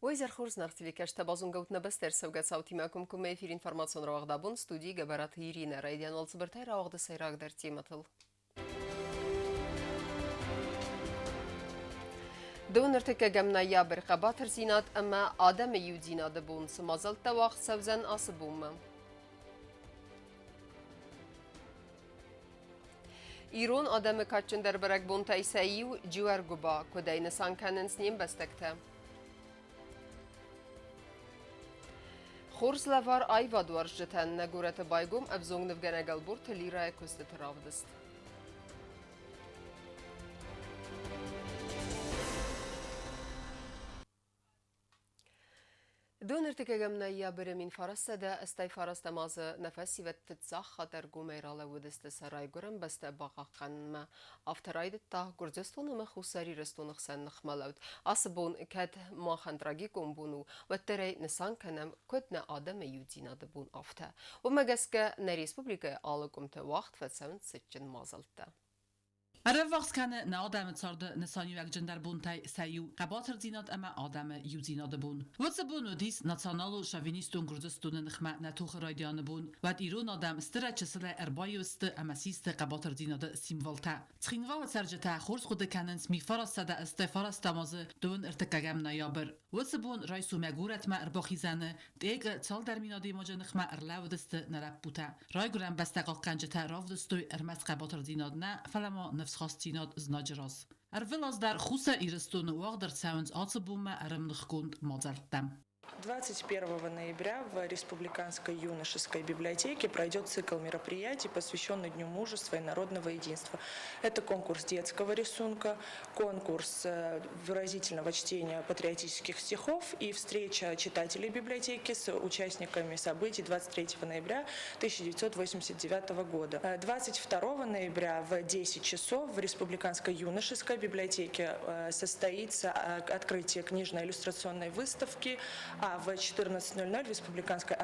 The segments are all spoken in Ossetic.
Уый зӕрхорз нарт телекӕстӕ базонгӕут нӕ бӕстӕ ӕрцӕугӕ цаутимӕ комкоммӕ эфир информацион рауагъдабон студийы Гӕбӕраты Иринӕ райдиан уал цыбыртӕй рауагъды сӕйрагдӕр темӕтыл. Дыууын ӕртыккӕгӕм ноябрь хъӕбатырдзинад ӕмӕ адӕмы иудзинады бон цы мадзӕлттӕ уагъд цӕудзӕн ацы бонмӕ? Ирон адӕмы кадджындӕр бӕрӕгбонтӕй сӕ иу Джиуӕргуыба, куыд ӕй нысан кӕнынц не мбӕстӕгтӕ? Хорз лӕвар аивадуарзджытӕн нӕ горӕты байгом ӕвзонг нывгӕнӕг Ӕлборты Лирӕйы куыстыты равдыст. Доныртыккӕгӕм ноябры 1989 азы нӕ фӕсивӕд фыццаг хатт ӕргомӕй ралӕууыдысты сӕ райгуырӕн бӕстӕ бахъахъхъӕнынмӕ. Афтӕ райдыдта Гуырдзыстон ӕмӕ Хуссар Ирыстоны хсӕн ныхмӕлӕуд. Ацы бон кӕд махӕн трагикон бон у, уӕддӕр ӕй нысан кӕнӕм, куыд нӕ адӕмы иудзинады бон, афтӕ. Уымӕ гӕсгӕ нӕ республикӕйы алы къуымты уагъд фӕцӕуынц цытджын мадзӕлттӕ. Ӕрӕввахс кӕны нӕ адӕмы царды нысаниуӕгджындӕр бонтӕй сӕ иу хъӕбатырдзинад ӕмӕ адӕмы иудзинады бон. Уыцы бон уыдис националон-шовинистон Гуырдзыстоны ныхмӕ нӕ тохы райдианы бон. Уӕд ирон адӕм стырӕй-чысылӕй ӕрбаиу сты ӕмӕ систы хъӕбатырдзинады символтӕ. Цхинвалы цӕрджытӕ хорз хъуыды кӕнынц 1989 азы дыууын ӕртыккӕгӕм ноябрь. Уыцы бон райсомӕй горӕтмӕ ӕрбахизӕны Тъекъы цалдӕр мин адӕймаджы ныхмӕ ӕрлӕууыдысты нӕ лӕппутӕ. Райгуырӕн бӕстӕ хъахъхъӕнджытӕ равдыстой ӕрмӕст хъӕбатырдзинад нӕ, фӕлӕ ма ныфсхастдзинад знаджы раз. Ӕрвылаз дӕр Хуссар Ирыстоны уагъд ӕрцӕуынц ацы бонмӕ ӕрӕмныхгонд мадзӕлттӕ. 21 ноября в Республиканской юношеской библиотеке пройдет цикл мероприятий, посвященный Дню мужества и народного единства. Это конкурс детского рисунка, конкурс выразительного чтения патриотических стихов и встреча читателей библиотеки с участниками событий 23 ноября 1989 года. 22 ноября в 10 часов в Республиканской юношеской библиотеке состоится открытие книжно-иллюстрационной выставки, а в 14.00 в Республиканской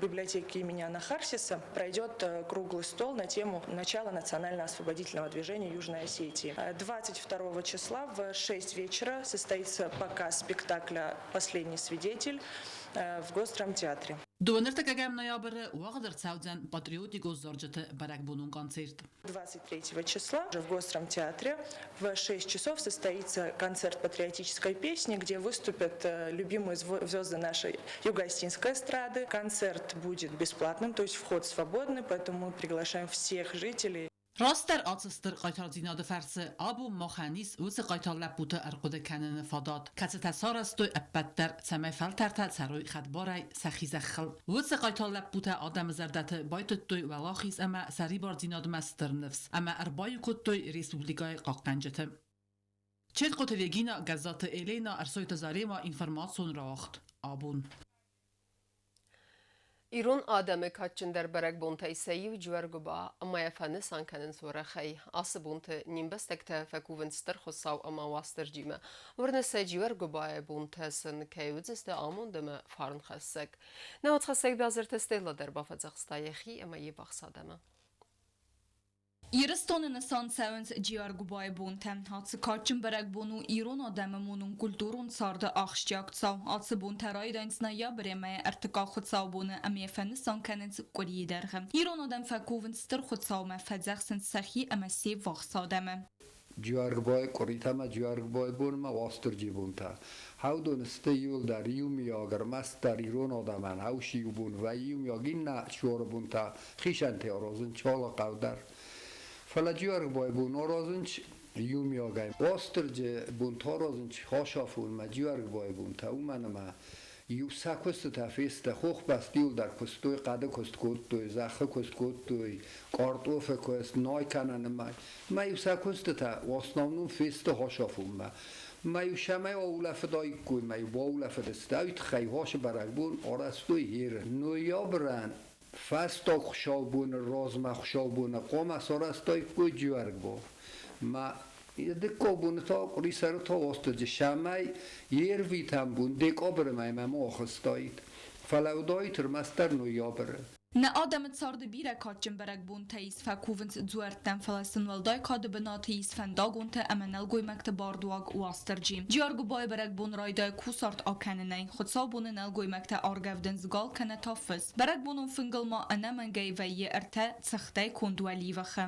библиотеке имени Анахарсиса пройдет круглый стол на тему начала национально-освободительного движения Южной Осетии. 22 числа в 6 вечера состоится показ спектакля «Последний свидетель» в Госдрамтеатре. Дыууын ноябры уагъд ӕрцӕудзӕн патриотикон зарджыты бӕрӕгбонон концерт. 23 числа в Госдрамтеатре в 6 часов состоится концерт патриотической песни, где выступят любимые звезды нашей юго-осетинской эстрады. Концерт будет бесплатным, то есть вход свободный, поэтому мы приглашаем всех жителей. Растдӕр ацы стыр хъайтардзинады фӕрцы абон махӕн ис уыцы хъайтар лӕппуты ӕрхъуыды кӕныны фадат, кӕцытӕ сарӕзтой ӕппӕт дӕр, цӕмӕй фӕлтӕртӕ цӕрой хӕдбарӕй сӕхи зӕххыл. Уыцы хъайтар лӕппутӕ адӕмы зӕрдӕты байтыдтой уӕлахиз ӕмӕ сӕрибардзинадмӕ стыр ныфс ӕмӕ ӕрбаиу кодтой республикӕйы хъахъхъӕнджыты. Четкоты Регина, Гӕззаты Елена, Ӕрсойты Зарема информацион рауагъд абон. Ирон адӕмы кадджындӕр бӕрӕгбонтӕй сӕ иу Джиуӕргуыба ӕмӕ йӕ фӕнысан кӕнынц уӕрӕхӕй. Ацы бонты не мбӕстӕгтӕ фӕкувынц Стыр Хуыцау ӕмӕ Уастырджимӕ. Уырны сӕ Джиуӕргуыбайы бонтӕ сын кӕй уыдзысты амонд ӕмӕ фарнхӕссӕг. Нӕ уацхӕссӕг Бязырты Стелла дӕр бафӕдзӕхста йӕхи ӕмӕ йе ввахс адӕмы. Ирыстоны нысан цӕуынц Джиаргуыбайы бонтӕ. Ацы кадджын бӕрӕгбон у ирон адӕмы монон-культурон царды ахсджиаг цау. Ацы бонтӕ райдайынц ноябры ӕмӕ ӕртыккаг хуыцаубоны ӕмӕ фӕнысан кӕнынц къуырийы дӕргъы. Ирон адӕм фӕкувынц Стыр Хуыцаумӕ, фӕдзӕхсынц сӕхи ӕмӕ се ввахс адӕмы. Джиуӕргуыбайы къуыритӕ ӕмӕ Джиуӕргуыбайы бонмӕ Уастырджийы бонтӕ. Хӕудоны сты иуылдӕр иумиаг, ӕрмӕстдӕр ирон адӕмӕн ӕвси иу бон вӕййы иумиаг, иннӕ суары бон та хицӕнтӕй аразынц алы хъӕу дӕр. Фӕлӕ Джиуӕргуыбайы бон аразынц иумиагӕй. Уастырджы бон та аразынц хасафонмӕ Джиуӕргуыбайы бонтӕ, уымӕн ӕмӕ иу сӕ куыстытӕ фесты, хохбӕсты иуылдӕр куыстой, хъӕды куыст кодтой, зӕххы куыст кодтой, къартъофы куыст, най кӕнӕны мӕй. Мӕ-иу сӕ куыстытӕ в основном фесты хосафонмӕ. Мӕ-иу сӕмӕй аулӕфыдаиккой, мӕ-иу баулӕфыдысты, уый тыххӕй хосы бӕрӕгбон арӕзтой еры. Ноябрӕн фӕстаг хуыцаубоны размӕ хуыцаубоны хъуамӕ сарӕзтаиккой Джиуӕргуыбо. Мӕ дыккаг боны та къуырисӕры та Уастырджи сӕмӕй йе рвитӕн бон декабры мӕймӕ ма ахызтаид. Фӕлӕ уыдаид ӕрмӕстдӕр ноябры. Нӕ адӕмы царды бирӕ кадджын бӕрӕгбонтӕ ис, фӕкувынц дзуӕрттӕм, фӕлӕ сын уӕлдай кады бынаты ис фӕндагонтӕ ӕмӕ нӕлгоймӕгты бардуаг Уастырджи. Джиаргуыбайы бӕрӕгбон райдайы кусарт акӕнынӕй. Хуыцаубоны нӕлгоймӕгтӕ аргӕвдынц гал кӕнӕ та фыс. Бӕрӕгбонон фынгыл ма ӕнӕмӕнгӕй вӕййы ӕртӕ цыхтӕй конд уӕливыхы.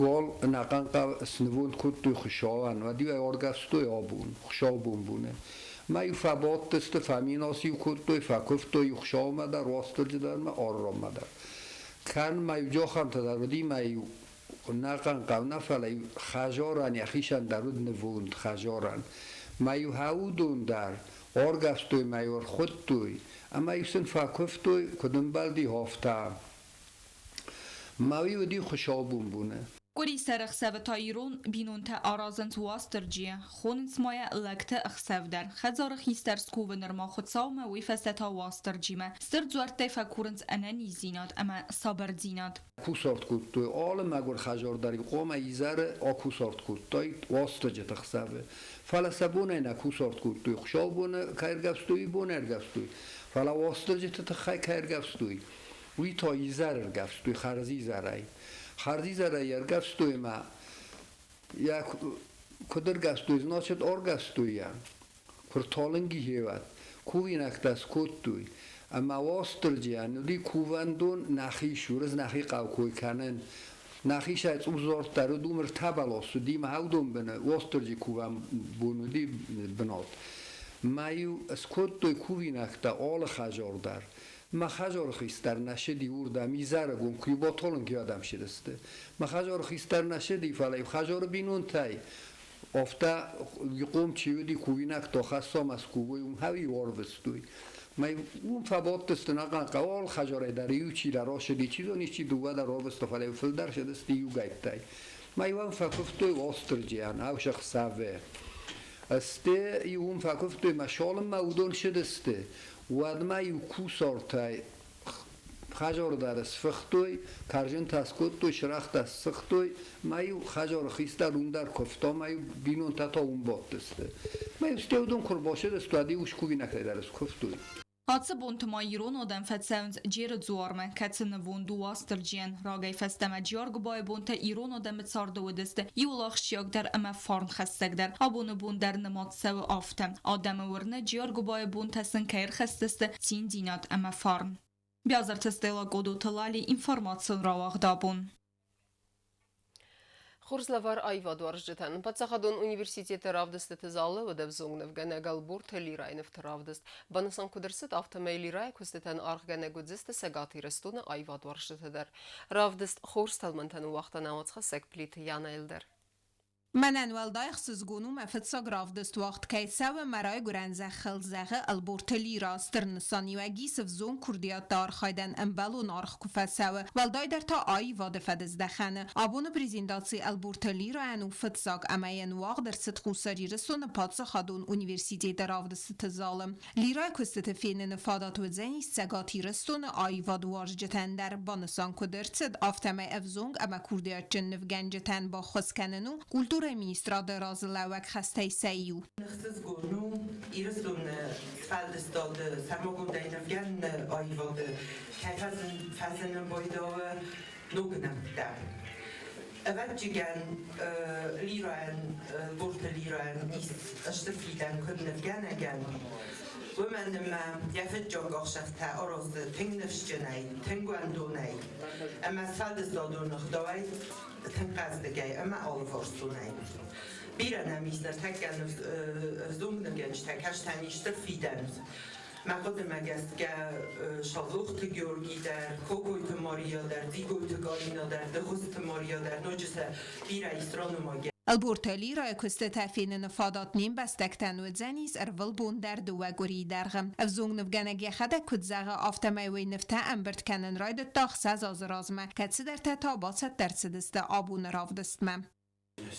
Гал ӕнӕхъӕн снывонд кодтой Хуыцауӕн, уӕд-иу ӕй ӕргӕвстой абон, хуыцаубон боны. Мӕ-иу фӕбадтысты, фӕминас-иу кодтой, фӕкуывтой-иу Хуыцаумӕ дӕр, Уастырджи дӕр ӕмӕ Арраммӕ дӕр. Кӕн ма-иу джохӕнтӕ дӕр уыди, мӕ-иу ӕнӕхъӕн хъӕу нӕ, фӕлӕ-иу хӕзарӕн йӕхицӕн дӕр уыд нывонд, хӕзарӕн. Мӕ-иу хӕудон дӕр ӕргӕвстой, мӕ-иу ӕрхуыдтой, ӕмӕ-иу сын фӕкуывтой, куыд ӕмбӕлди, афтӕ. Мӕуи уыди хуыцаубон боны. Къуырисӕры ӕхсӕвы та ирон бинонтӕ аразынц Уастырджийы, хонынц ма йӕ лӕгты ӕхсӕв дӕр. Хӕдзары хистӕр скувы нырма Хуыцаумӕ, уый фӕстӕ та Уастырджимӕ. Стыр дзуӕрттӕй фӕкурынц ӕнӕниздзинад ӕмӕ сабырдзинад. Кусарт кодтой алы мӕгуыр хӕдзар дӕр хъуамӕ изӕры акусарт кодтаид Уастырджиты ӕхсӕвы. Фӕлӕ сӕ бонӕй нӕ кусарт кодтой, хуыцаубоны кӕй ӕргӕвстой, уый бон ӕргӕвстой. Фӕлӕ Уастырджиты тыххӕй кӕй ӕргӕвстой, уый та изӕр ӕргӕвстой, хӕрзизӕрӕй. Хӕрзизӕрӕй ӕргӕвстой ӕмӕ йӕ куыд ӕргӕвстой, значит, ӕргӕвстой йӕ. Куы рталынг и хевӕд, кувинӕгтӕ скодтой. Ӕмӕ Уастырджийӕн уыди кувӕндон нӕхи сур, ӕз нӕхи хъӕу кой кӕнын. Нӕхицӕй цъус дӕр уыд, уым ӕртӕ бӕлас уыди, мӕ аудон быны Уастырджи кувӕн бон уыди бынат. Мӕ-иу скодтой кувинӕгтӕ алы хӕдзар дӕр. Мӕ хӕдзары хистӕр нӕ сыди уырдӕм, изӕрыгон куы баталынг адӕм сыдысты. Мӕ хӕдзары хистӕр нӕ сыди, фӕлӕ-иу хӕдзары бинонтӕй афтӕ хъом чи уыди, кувинаг та хӕссам скувой, уым хӕуи арвыстой. Мӕ уым фӕбадтысты нӕхъӕн хъӕуы хӕдзарӕй дӕр иу чидӕр ацыди, чи зоны, исчи дыууӕ дӕр арвыста, фӕлӕ фылдӕр сыдысты иугӕйттӕй. Мӕ иуӕн фӕкуывтой Уастырджийӕн, ӕхсӕвы. Сты иу уым фӕкуывтой, мӕ цалынмӕ уыдон сыдысты, уӕдмӕ-иу кусартӕй хӕдзары дӕр сфыхтой, кӕрдзынтӕ скодтой, цырӕгътӕ ссыгътой, мӕ-иу хӕдзары хистӕр уым дӕр куывта, мӕ-иу бинонтӕ та уым бадтысты. Мӕ-иу стӕй уыдон куы ӕрбацыдысты, уӕд-иу скувинӕгтӕй дӕр скуывтой. Ацы бонты ма ирон адӕм фӕцӕуынц Джеры дзуармӕ, кӕцы нывонд у Уастырджийӕн. Рагӕй фӕстӕмӕ Джиаргуыбайы бонтӕ ирон адӕмы царды уыдысты иуыл ахсджиагдӕр ӕмӕ фарнхӕссӕгдӕр. Абоны бон дӕр нымад цӕуы афтӕ. Адӕмы уырны, Джиаргуыбайы бонтӕ сын кӕй ӕрхӕсдзысты циндзинад ӕмӕ фарн. Биазырты Стелла Къодоты Лали информацион рауагъд абон. Хорз лӕвар аивадуарзджытӕн. Паддзахадон университеты равдыстыты залы уыд ӕвзонг нывгӕнӕг Ӕлборты Лирайы нывты равдыст. Банысан куыд ӕрцыд, афтӕмӕй Лирайы куыстытӕн аргъгӕнӕг уыдзысты Цӕгат Ирыстоны аивадуарзджытӕ дӕр. Равдыст хорз тӕлмӕнтӕ ныууагъта науӕдзхӕссӕг Плиты Янӕйыл дӕр. Мӕнӕн уӕлдай ӕхсызгон у мӕ фыццаг равдыст уагъд кӕй цӕуы мӕ райгуырӕн зӕххыл, зӕгъы Ӕлборты Лира. Стыр нысаниуӕг ис ӕвзонг курдиӕтты архайдӕн ӕмбӕлон аргъ куы фӕцӕуы, уӕлдайдӕр та аивады фӕдыздӕхӕны. Абоны презентаци Ӕлборты Лирайӕн у фыццаг ӕмӕ йын уагъд ӕрцыд Хуссар Ирыстоны паддзахадон университеты равдыстыты залы. Лирайы куыстыты феныны фадат уыдзӕнис Цӕгат Ирыстоны аивадуарзджытӕн дӕр. Банысан куыд ӕрцыд, афтӕмӕй ӕвзонг ӕмӕ курдиатджын нывгӕнджытӕн баххуыс кӕнын у культурӕйы министрады разылӕууӕг хӕстӕй сӕ иу. Ӕхсызгон у Ирыстоны сфӕлдыстады сӕрмагондӕй нывгӕныны аивады кӕй фӕзынын байдауы ног нӕмттӕ. Ӕвӕццӕгӕн, лирайӕн, Борты лирайӕн ис стыр фидӕн куыд нывгӕнӕгӕн, уымӕн ӕмӕ йӕ фыццаг ӕхсӕвтӕ аразы тынг ныфсджынӕй, тынг уӕндонӕй ӕмӕ сфӕлдыстадон ӕгъдауӕй тынг хъӕздыгӕй ӕмӕ алыварсонӕй. Бирӕ нӕм ис ныртӕккӕ ӕвзонг нывгӕнджытӕ, кӕстӕн ис стыр фидӕн. Мӕ хъуыдымӕ гӕсгӕ Саулохты Георги дӕр, Кокойты Мария дӕр, Дзигойты Галина дӕр, Дыгъуызты Мария дӕр ноджы сӕ бирӕ ис ранымайгӕ. Ӕлборты Лирайы куыстытӕ феныны фадат не мбӕстӕгтӕн уыдзӕнис ӕрвылбон дӕр дыууӕ къуырийы дӕргъы. Ӕвзонг нывгӕнӕг йӕхӕдӕг куыд зӕгъы, афтӕмӕй уый нывтӕ ӕмбырд кӕнын райдыдта 6 азы размӕ, кӕцыдӕртӕ та бацӕттӕ ӕрцыдысты абоны равдыстмӕ.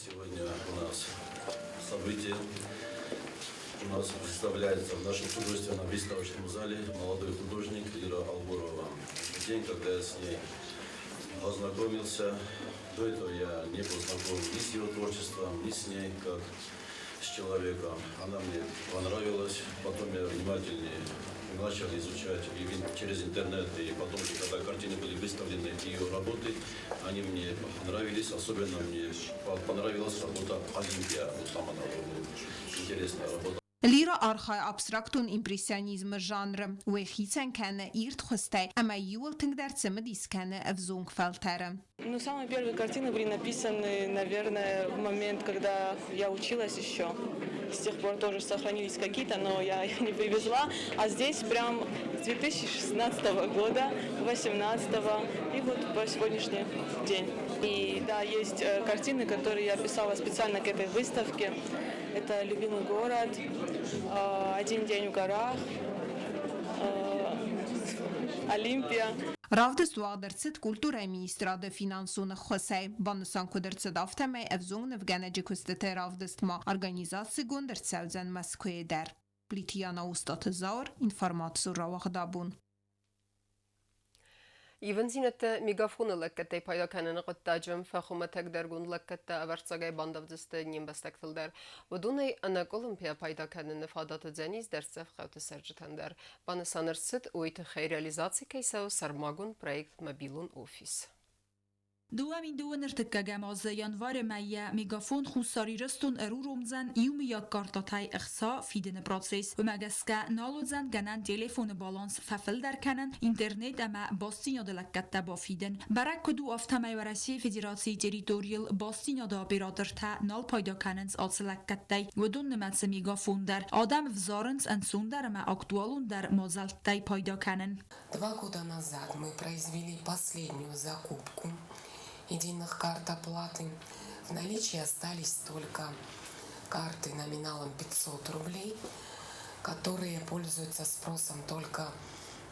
Сегодня у нас событие. У нас представляется в нашем художественном выставочном зале молодой художник Лира Алборова. День, когда я с ней познакомился, до этого я не был знаком ни с ее творчеством, ни с ней, как с человеком. Она мне понравилась. Потом я внимательнее Начал изучать и через интернет, и потом, когда картины были выставлены, ее работы, они мне понравились. Особенно мне понравилась работа «Олимпия». Вот там она была интересная работа. Лира архайы абстрактон импрессионизмы жанры. Уый хицӕн кӕны ирд хуызтӕй ӕмӕ иууыл тынгдӕр цымыдис кӕны ӕвзонг фӕлтӕры. Ну, самые первые картины были написаны, наверное, в момент, когда я училась еще. С тех пор тоже сохранились какие-то, но я их не привезла. А здесь прям с 2016 года, 2018 и вот по сегодняшний день. И да, есть картины, которые я писала специально к этой выставке. Это «Любимый город», «Один день в горах», «Олимпия». Равдыст уагъд ӕрцыд культурӕйы министрады финансон ӕххуысӕй. Банысан куыд ӕрцыд, афтӕмӕй ӕвзонг нывгӕнӕджы куыстыты равдыст ма организацигонд ӕрцӕудзӕн Мӕскуыйы дӕр. Плиты Яна, Устаты Зауыр, информацион рауагъд Абон. Ивындзинӕдтӕ Мегафоны лӕггӕдтӕй пайда кӕныны хъуыддаджы фӕхуымӕтӕгдӕргонд лӕггӕдтӕ ӕвӕрццагӕй бандавдзысты не мбӕстӕгтыл дӕр. Уыдонӕй ӕнӕкъуылымпыйӕ пайда кӕныны фадат уыдзӕнис дӕрддзӕф хъӕуты цӕрджытӕн дӕр. Банысан ӕрцыд, уый тыххӕй реализаци кӕй цӕуы сӕрмагонд проект «Мобилон офис». 2002 ӕртыккӕгӕм азы январы мӕйӕ Мегафон Хуссар Ирыстон ӕруромдзӕн иумиаг картӕтӕй ӕхца фидыны процесс. Уымӕ гӕсгӕ нал уыдзӕн гӕнӕн телефоны баланс фӕфылдӕр кӕнын, интернет ӕмӕ бастдзинады лӕггӕдтӕ бафидын. Бӕрӕг куыд у, афтӕмӕй Уӕрӕсейы Федерацийы территорийыл бастдзинады оператортӕ нал пайда кӕнынц ацы лӕггӕдтӕй. Уыдон нымӕцы Мегафон дӕр. Адӕм ӕвзарынц ӕнцондӕр ӕмӕ актуалондӕр мадзӕлттӕй пайда кӕнын. Два года назад мы произвели последнюю закупку единых карт оплаты. В наличии остались только карты номиналом 500 рублей, которые пользуются спросом только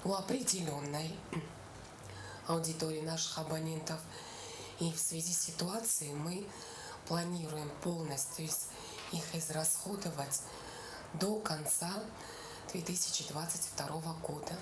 у определенной аудитории наших абонентов. И в связи с ситуацией мы планируем полностью их израсходовать до конца 2022 года.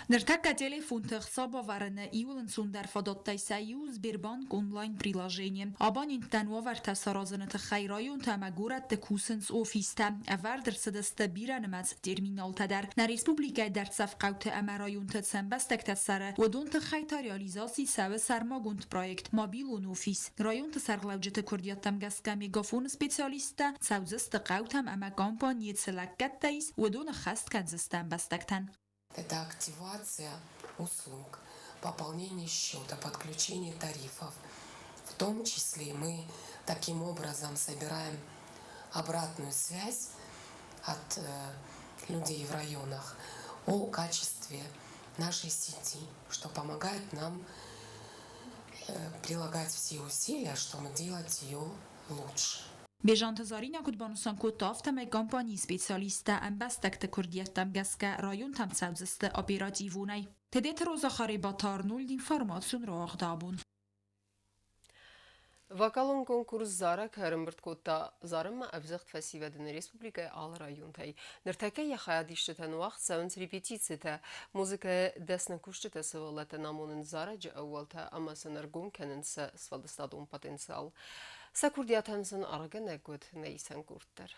Ныртӕккӕ телефонты ӕхца бавӕрыны иууыл ӕнцондӕр фадӕттӕй сӕ иу Сбербанк онлайн-приложение. Абоненттӕн уавӕртӕ саразыны тыххӕй районтӕ ӕмӕ горӕтты кусынц офистӕ. Ӕвӕрд ӕрцыдысты бирӕнымӕц терминалтӕ дӕр. Нӕ республикӕйы дӕрддзӕф хъӕуты ӕмӕ районты цы ӕмбӕстӕгтӕ цӕры, уыдон тыххӕй та реализаци цӕуы сӕрмагонд проект «Мобилон офис». Районты сӕргълӕуджыты куырдиӕттӕм гӕсгӕ Мегафоны специалисттӕ цӕудзысты хъӕутӕм ӕмӕ компанийы цы лӕггӕдтӕ ис, уыдон ӕххӕст кӕндзысты ӕмбӕстӕгтӕн. Это активация услуг, пополнение счета, подключение тарифов. В том числе мы таким образом собираем обратную связь от людей в районах о качестве нашей сети, что помогает нам прилагать все усилия, чтобы делать ее лучше. Бежанты Заринӕ куыд банысан кодта, афтӕмӕй компанийы специалисттӕ ӕмбӕстӕгты куырдиӕттӕм гӕсгӕ районтӕм цӕудзысты оперативонӕй. Тедеты Роза, Харебаты Арнольд, информацион рауагъд Абон. Вокалон конкурс «Зарӕг» ӕрӕмбырд кодта зарынмӕ ӕвзыгъд фӕсивӕды нӕ республикӕйы алы районтӕй. Ныртӕккӕ йӕ хайадисджытӕн уагъд цӕуынц репетицитӕ. Музыкӕйы дӕсны кусджытӕ сывӕллӕттӕн амонынц зарӕджы ӕууӕлтӕ ӕмӕ сын ӕргом кӕнынц сӕ сфӕлдыстадон потенциал. Сӕ курдиатӕн сын аргъгӕнӕг уыд нӕ исӕн къорд дӕр.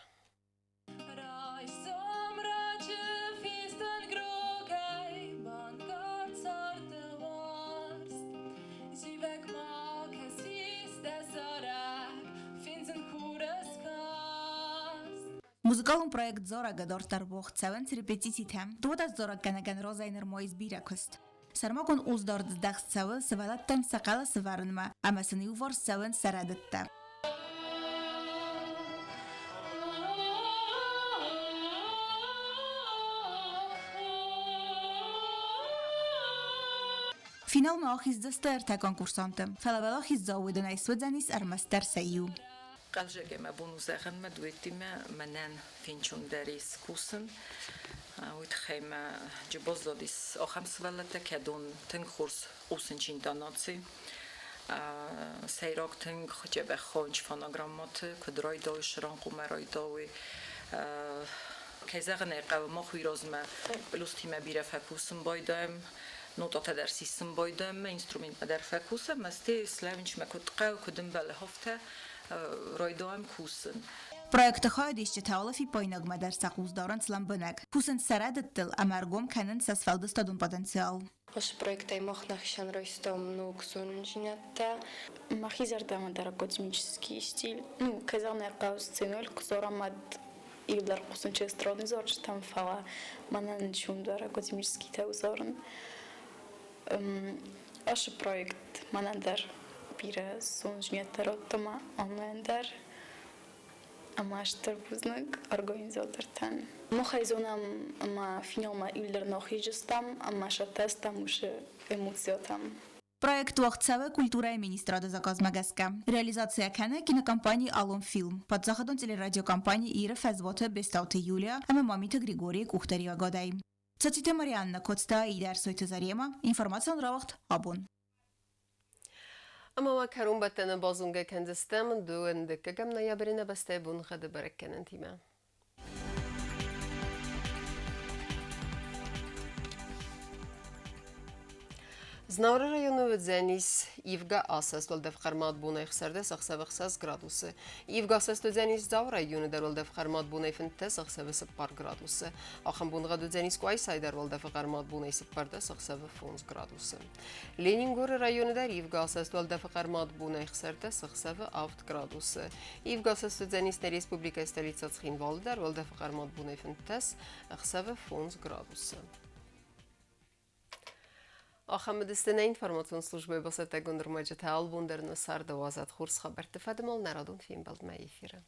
Райсом раджы фистӕн грогӕй банкъард царды уарзт. Зивӕг ма кӕсис дӕ зарӕг, фендзӕн хурыскаст. Музыкалон проект «Зарӕг» дарддӕр уагъд цӕуынц репетицитӕ. Дыууӕдӕс зарӕггӕнӕгӕн разӕй нырма ис бирӕ куыст. Сӕрмагонд хъусдард здӕхт цӕуы сывӕллӕттӕн сӕ хъӕлӕс ӕвӕрынмӕ ӕмӕ сын иуварс цӕуынц сӕ рӕдыдтӕ. Финалмӕ ахиздзысты ӕртӕ конкурсанты, фӕлӕ уӕлахиздзау уыдонӕй суыдзӕнис ӕрмӕстдӕр сӕ иу. Хъӕлдзӕгӕй мӕ бон у зӕгъын, мӕ дуэттимӕ мӕнӕн фенчондӕр ис кусын. Уый тыххӕй мӕ джыбоздзод ис ахӕм сывӕллӕттӕ, кӕдон тынг хорз хъусын чи интонаци. Сӕйраг тынг дзӕбӕх хонч фонограммӕты, куыд райдайы, срӕнхъумӕ райдайы. Кӕй зӕгъын ӕй хъӕуы, мах уый размӕ плюстимӕ бирӕ фӕкусын байдайӕм, нотатӕ дӕр сисын байдайӕм, инструментмӕ дӕр фӕкусӕм, ӕмӕ стӕй слӕвынчмӕ куыд хъӕуы, куыд ӕмбӕлы, афтӕ райдайӕм кусын. Проекты хайадисджытӕ алы фиппаинагмӕ дӕр сӕ хъус дарынц лӕмбынӕг, кусынц сӕ рӕдыдтыл ӕмӕ ӕргом кӕнынц сӕ сфӕлдыстадон потенциал. Уыцы проектӕй мах нӕхицӕн райстам ног зонындзинӕдтӕ. Мӕхи зӕрдӕмӕ дӕр академический стиль. Ну, кӕй зӕгъын ӕй хъӕуы, сценӕйыл куы дзурӕм, уӕд иудар хъусын чи эстрадный зарджытӕм, фӕлӕ мӕнӕн чумдӕр академическийтӕ узарын. Ашы проект мӕнӕн дӕр бирӕ зондзинӕдтӕ радта ма онлайн дӕр. Ӕмӕ стыр бузныг организатортӕн. Махӕй зонӕм ӕмӕ финалмӕ иуылдӕр нӕхизыстӕм ӕмӕ сӕттӕстӕм уыцы эмоциятӕм. Проект уагъд цӕуы культурӕйы министрады заказмӕ гӕсгӕ. Реализацийӕ кӕны кинокомпани «Алом-фильм», паддзахадон телерадиокомпани «Иры фӕзуаты» Бестауты Юлия ӕмӕ Мамиты Григорийы къухдариуӕгадӕй. Цоциты Марианна, Коцты Аида, Ӕрсойты Зарема, информацион рауагъд «Абон». Ӕмӕ ма кӕронбӕттӕны базонгӕ кӕндзыстӕм дыууӕндыккӕгӕм ноябры нӕ бӕстӕйы боныгъӕды бӕрӕггӕнӕнтимӕ. Знауыры районы уыдзӕнис ивгӕ асӕст уӕлдӕф хъӕрмад бонӕй 16 ӕхсӕвы 6 градусы. Ивгӕ асӕст уыдзӕнис Дзауы районы дӕр уӕлдӕф хъӕрмад бонӕй 15 ӕхсӕвы 4 градусы. Ахӕм боныгъӕд уыдзӕнис Къуайсайы дӕр уӕлдӕфы хъӕрмад бонӕй 14 ӕхсӕвы 5 градусы. Ленингоры районы дӕр ивгӕ асӕст уӕлдӕфы хъӕрмад бонӕй 16 ӕхсӕвы 7 градусы. Ивгӕ асӕст уыдзӕнис нӕ республикӕйы столицӕ Цхинвалы дӕр уӕлдӕфы хъӕрмад бонӕй 15 ӕхсӕвы 5 градусы. Ахӕм уыдысты нӕ информацион службӕйы бацӕттӕгонд ӕрмӕджытӕ албон дӕр нӕ царды уадзӕд хорз хабӕртты фӕдыл нӕ радон фембӕлдмӕ эфиры.